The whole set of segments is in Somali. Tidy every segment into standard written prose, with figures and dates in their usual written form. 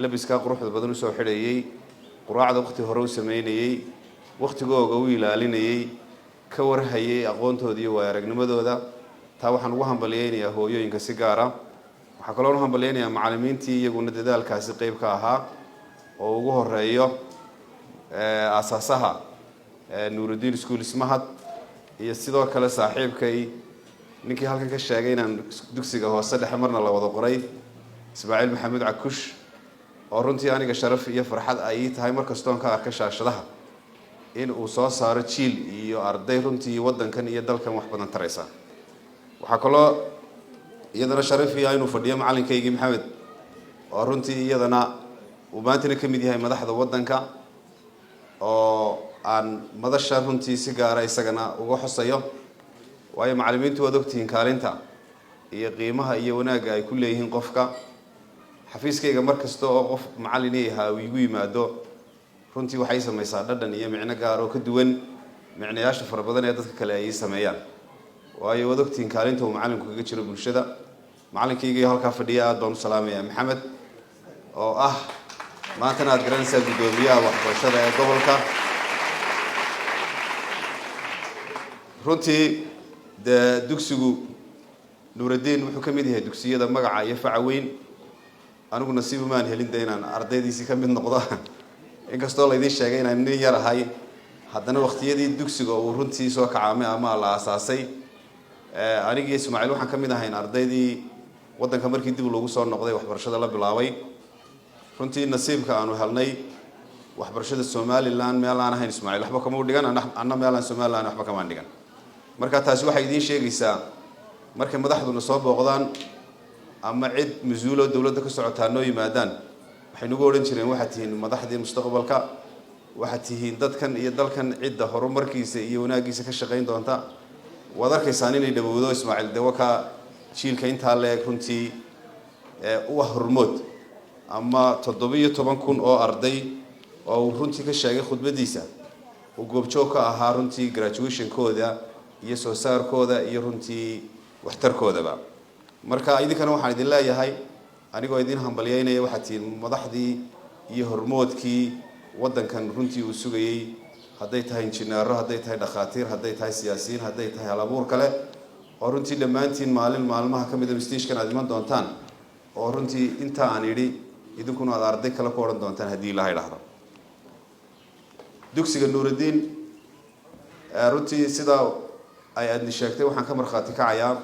Labiskaa quruxda badan usoo xidhayey, quraacda waqti hore u sameynayey, waqtigooga u ilaalinayey, ka warhayay aqoontooda iyo waay aragnimadooda. Taa waxaan ugu hambalyeynayaa hooyooyinka si gaara. Waxaa kaloon u hambalyeynayaa macallimiintii iyaguna dadaalkaasi qeyb ka ahaa, oo ugu horeeyo aasaasaha Nuurudiin Schools, Mahad, iyo sidoo kale saaxiibkay, ninkii halkan ka sheegay inaan dugsiga hoose dhexe marna la wada qoray, Ismaaciil Maxamuud Cakush, oo runtii aniga sharaf iyo farxad ay ii tahay mar kastoon ka arka shaashadaha in uu soo saaro jiil iyo arday runtii waddankan iyo dalkan wax badan taraysa. Waxaa kaloo iyadana sharafiya inuu fadhiyo macallinkaygii Maxamed, oo runtii iyadana uu maantana ka mid yahay madaxda waddanka, oo aan madasha runtii si gaara isagana uga xusayo, waayo macallimiintu waad ogtihiin kaalinta iyo qiimaha iyo wanaagga ay ku leeyihiin qofka. Xafiiskayga mar kasta oo qof macallin ahaa uu igu yimaado, runtii waxay samaysaa dhadhan iyo micno gaar oo ka duwan micnayaasha fara badan ee dadka kale ay ii sameeyaan, waayo waad ogtihiin kaalinta uu macallinku kaga jiro bulshada. Macallinkayga halkaa fadhiya aad baan u salaamayaa, Maxamed, oo ah maantana aad garanaysaa guddoomiyaha waxbarashada ee gobolka. Runtii dee dugsigu Nuuraddiin wuxuu ka mid yahay dugsiyada magaca iyo faca weyn. Anigu nasiibu maan helin de inaan ardaydiisii ka mid noqdo, inkastoo laydiin sheegay inaan nin yar ahay. Haddana waqtiyadii dugsiga uu runtii soo kacaamay ama la aasaasay, anigii Ismaaciil waxaan ka mid ahayn ardaydii waddanka markii dib loogu soo noqday waxbarashada la bilaabay. Runtii nasiibka aanu helnay, waxbarashada Somaliland meel aan ahayn Ismaaciil waxba kama u dhigan, anna meel aan Somaliland waxba kamaan dhigan. Marka taasi waxay idiin sheegaysaa, markay madaxduna soo booqdaan ama cid mas-uuloo dowladda ka socotaa noo yimaadaan, waxay nagu odhan jireen: "Waxaad tihiin madaxdii mustaqbalka, waxaad tihiin dadkan iyo dalkan cidda horumarkiisa iyo wanaaggiisa ka shaqayn doonta." Waad arkaysaan inay dhawowdo. Ismaaciil de wakaa jiilka intaa leeg runtii u ah hormood, ama 17,000 oo arday oo uu runtii ka sheegay khudbadiisa uu goobjoog ka ahaa runtii graduationkooda iyo soo saarkooda iyo runtii waxtarkoodaba. Marka idinkana waxaan idin leeyahay, anigoo idin hambalyeynaya, waxaad tihiin madaxdii iyo hormoodkii waddankan runtii uu sugayey, hadday tahay injineero, hadday tahay dhakhaatiir, hadday tahay siyaasiyiin, hadday tahay halabuur kale, oo runtii dhammaantiin maalin maalmaha ka mida stagkan aad iman doontaan, oo runtii intaa aan idhi idinkuna aad arday kale ku odhan doontaan haddii Ilaha idhaahdo. Dugsiga Nuuraddiin runtii sidaa ay aadni sheegtay, waxaan ka markhaati kacayaa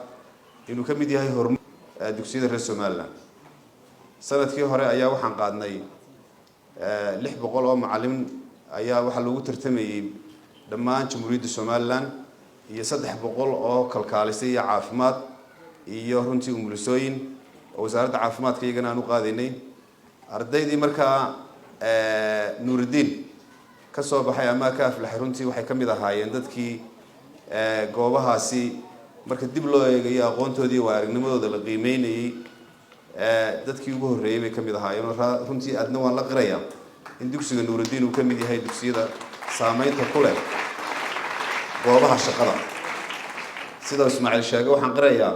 inuu ka mid yahay horm dugsiyada reer Somaliland. Sanadkii hore ayaa waxaan qaadnay 600 oo macallin ayaa waxaa lagu tartamayey dhammaan Jamhuuriyadda Somaliland, iyo 300 oo kalkaalisay iyo caafimaad iyo runtii umulisooyin oo wasaaradda caafimaadka iyagana aan u qaadaynay. Ardaydii markaa Nuuraddiin ka soo baxay ama ka aflaxay runtii waxay ka mid ahaayeen dadkii goobahaasi, marka dib loo eegayo aqoontoodii waa aragnimadooda la qiimeynayey, dadkii ugu horreeyey bay ka mid ahaayeen. Runtii aadna waan la qirayaa in dugsiga Nuuraddiin uu ka mid yahay dugsiyada saameynta ku leh goobaha shaqada. Sida Ismaaciil sheegay, waxaan qirayaa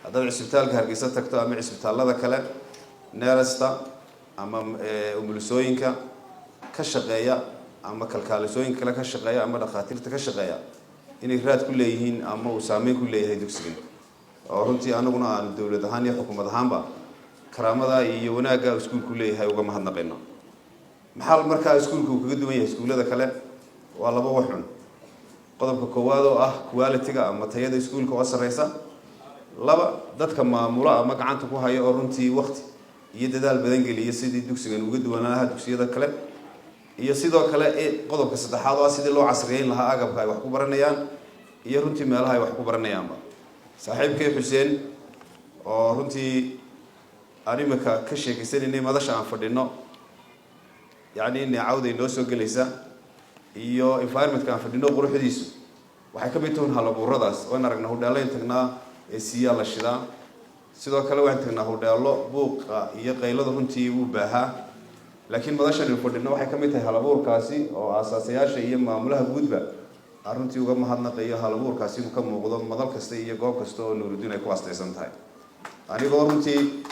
haddaad cisbitaalka Hargeysa tagto ama cisbitaallada kale, nurse-ta ama umulisooyinka ka shaqeeya ama kalkaalisooyinka kale ka shaqeeya ama dhakhaatiirta ka shaqeeya inay raad ku leeyihiin ama uu saameyn ku leeyahay dugsigan, oo runtii anaguna aanu dowlad ahaan iyo xukuumad ahaanba karaamada iyo wanaagga iskuulku leeyahay uga mahadnaqayno. Maxaa markaa iskuulku uu kaga duwan yahay iskuullada kale? Waa laba waxun. Qodobka koowaad oo ah quality-ga ama tayada iskuulka oo sarreysa. Laba, dadka maamula ama gacanta ku haya oo runtii waqti iyo dadaal badan geliya sidii dugsigan uga duwanaan lahaa dugsiyada kale. Iyo sidoo kale qodobka saddexaad oo ah sidii loo casriyeyn lahaa agabka ay wax ku baranayaan iyo runtii meelaha ay wax ku baranayaanba. Saaxiibkay Xuseen, oo runtii aan imika ka sheekeysanaynay madasha aan fadhino, yacni neecawday noo soo gelaysa iyo environmentka aan fadhino quruxdiisu, waxay ka mid tuhin halabuuradaas. Waan aragnaa hudheelayn tagnaa ee siyaa la shidaa. Sidoo kale waxaan tagnaa hudheelo buuqa iyo qaylada runtii wuu baahaa, laakiin madashan aynu fadhino waxay ka mid tahay halabuurkaasi, oo aasaasayaasha iyo maamulaha guudba aan runtii uga mahadnaqayo halabuurkaasi inuu ka muuqdo madal kasta iyo goob kasta oo Nuurudiin ay ku astaysan tahay. Anigoo runtii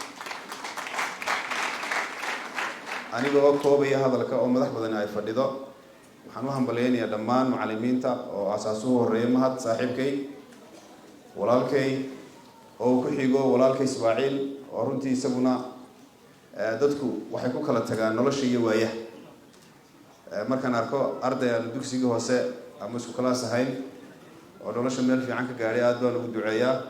Aniga oo koobaya hadalka oo madax badani ay fadhido, waxaan u hambalyeynayaa dhammaan macalimiinta oo asaasuhu horeeya Mahad, saaxiibkay, walaalkay, oo uu ku xigo walaalkay Ismaaciil, oo runtii isaguna dadku waxay ku kala tagaan nolosha iyo waayaha. Markaan arko arday aanu dugsigii hoose ama isku kalaas ahayn oo nolosha meel fiican ka gaadhay, aada baan ugu duceeyaa.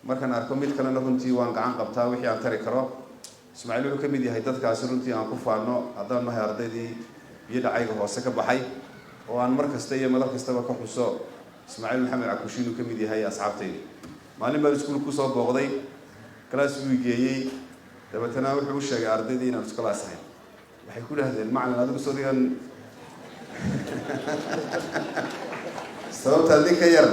Markaan arko mid kalena, runtii waan gacan qabtaa wixii aan tari karo. Ismaaciil wuxuu ka mid yahay dadkaasi runtii aan ku faano haddaan nahay ardaydii biyo dhacayga hoose ka baxay, oo aan mar kasta iyo madal kastaba ka xuso Ismaaciil Maxamed Cakushi inuu ka mid yahay asxaabtayda. Maalin baan iskuul kusoo booqday, class buu geeyey, dabeetana wuxuu u sheegay ardaydii inaan isku class ahayn. Waxay ku dhahdeen, "Macalin, adigu sodigan sababta ninka yar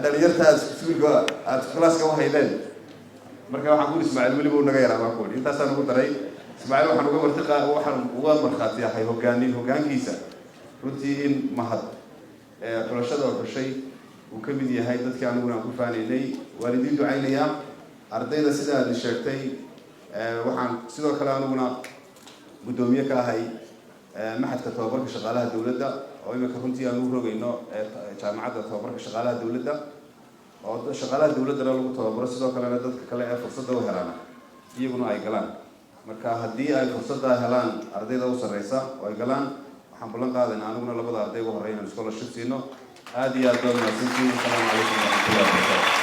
dhalinyarta aad iskuulka aada classka u haydeen?" Marka waxaan ku uri, "Ismaaciil weliba u naga yaraa," baan ku uri. Intaasaan ugu daray. Ismaaciil waxaan uga marti waxaan uga markhaati ahay hogaanin hoggaankiisa runtii in Mahad xulashada oo xushay uu ka mid yahay dadkii aniguna aan ku faanaynay. Waan idiin ducaynayaa ardayda. Sida aad sheegtay, waxaan sidoo kale aniguna guddoomiye ka ahay maxadka tababarka shaqaalaha dowladda, oo imika runtii aan u rogayno jaamacadda tababarka shaqaalaha dowladda, oo shaqaalaha dowladdana lagu tababaro, sidoo kalena dadka kale ee fursadda u helaana iyaguna ay galaan. Marka haddii ay fursaddaa helaan ardayda u sarreysa oo ay galaan, waxaan ballan qaadaynaa aniguna labada arday ugu horreya inaan scholarship siino. Aada iyo aad baad mahadsantihiin. Asalaamu calaykum waraxmatullahi wabarakatu.